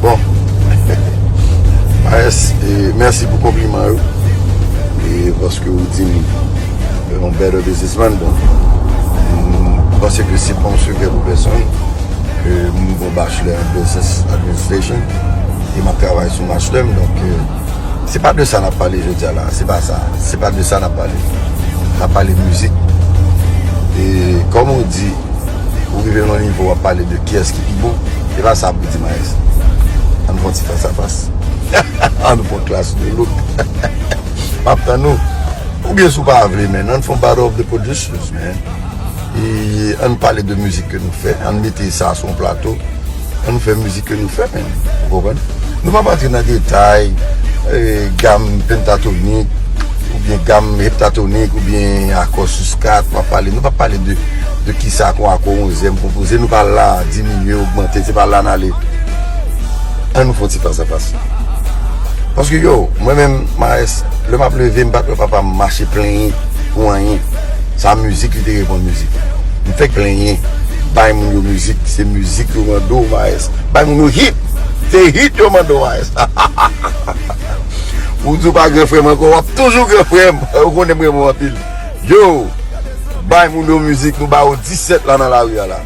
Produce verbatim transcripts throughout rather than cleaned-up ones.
Bon, Maes, e, mèsi pou konpliman yo. E paske ou di m, e, yon better businessman, bon, m panse ke se pa yon sekrè pou pèsonn. E, m gon bachelor in business administration. E m ap travay sou master m, donk, e, se pa de sa n ap pale jodi a la, se pa sa, se pa de sa n ap pale. N ap pale mizik. E, kòm ou di, ou rive nan yon nivo w ap pale de kiyès ki pi bon, e pa sa pou di Maes. Ann fè yon ti fas a fas. Ann fè yon klas de look. M ap tann ou. Oubyen si w pa vle, men, ann fè yon battle of the producers, man. E ann pale de mizik ke nou fè, ann mete sa sou yon plato. Ann fè mizik ke nou fè, men. Ou konprann? Nou p ap antre nan detay, e, gam pentatonik, oubyen gam heptatonik, oubyen akò sis kat, nou p ap pale, nou p ap pale de, de kisa kon akò onzyèm konpoze, nou pa la diminye, ogmante, se pa la n ale. Ann nou fè yon ti fas a fas. Paske yo, mwen menm, Maes, lè m ap leve, m pa t wè papa m mache plenyen pou anyen. Sa mizik li te reponn mizik. M fèk plenyen. Bay moun yo mizik, se mizik yo mande w, Maes. Bay moun yo hit. Se hit yo mande w, Maes. Ou di w pa gran frè m ankò, w ap toujou gran frè m. Ou konnen m renmen w anpil. Yo, bay moun yo mizik, nou ba yo disèt la nan lari a la.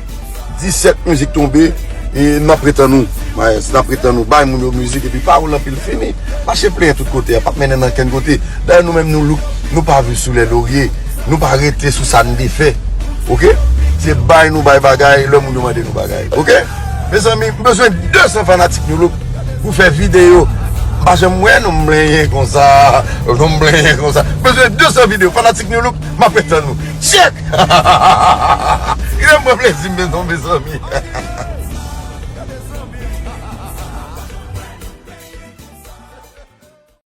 Disèt mizik tonbe, e n ap ret ann ou, Maes, n ap ret ann ou, bay moun yo mizik, epi pawòl anpil fini. Mache plenyen tout kote a, p ap mennen n ankenn kote. Dayè nou menm nou look, nou pa viv sou lè lorye, nou pa rete sou sa n te fè. Oke? Se bay nou bay bagay, lè moun yo mande nou bagay. Oke? Mezanmi, m bezwen de san fanatik nou look pou fè videyo. M pa janm wè nou m plenyen konsa, nou m plenyen konsa. M bezwen de san videyo, fanatik nou look, m ap ret ann ou. Check! Gade m pran plezi m, mezanmi.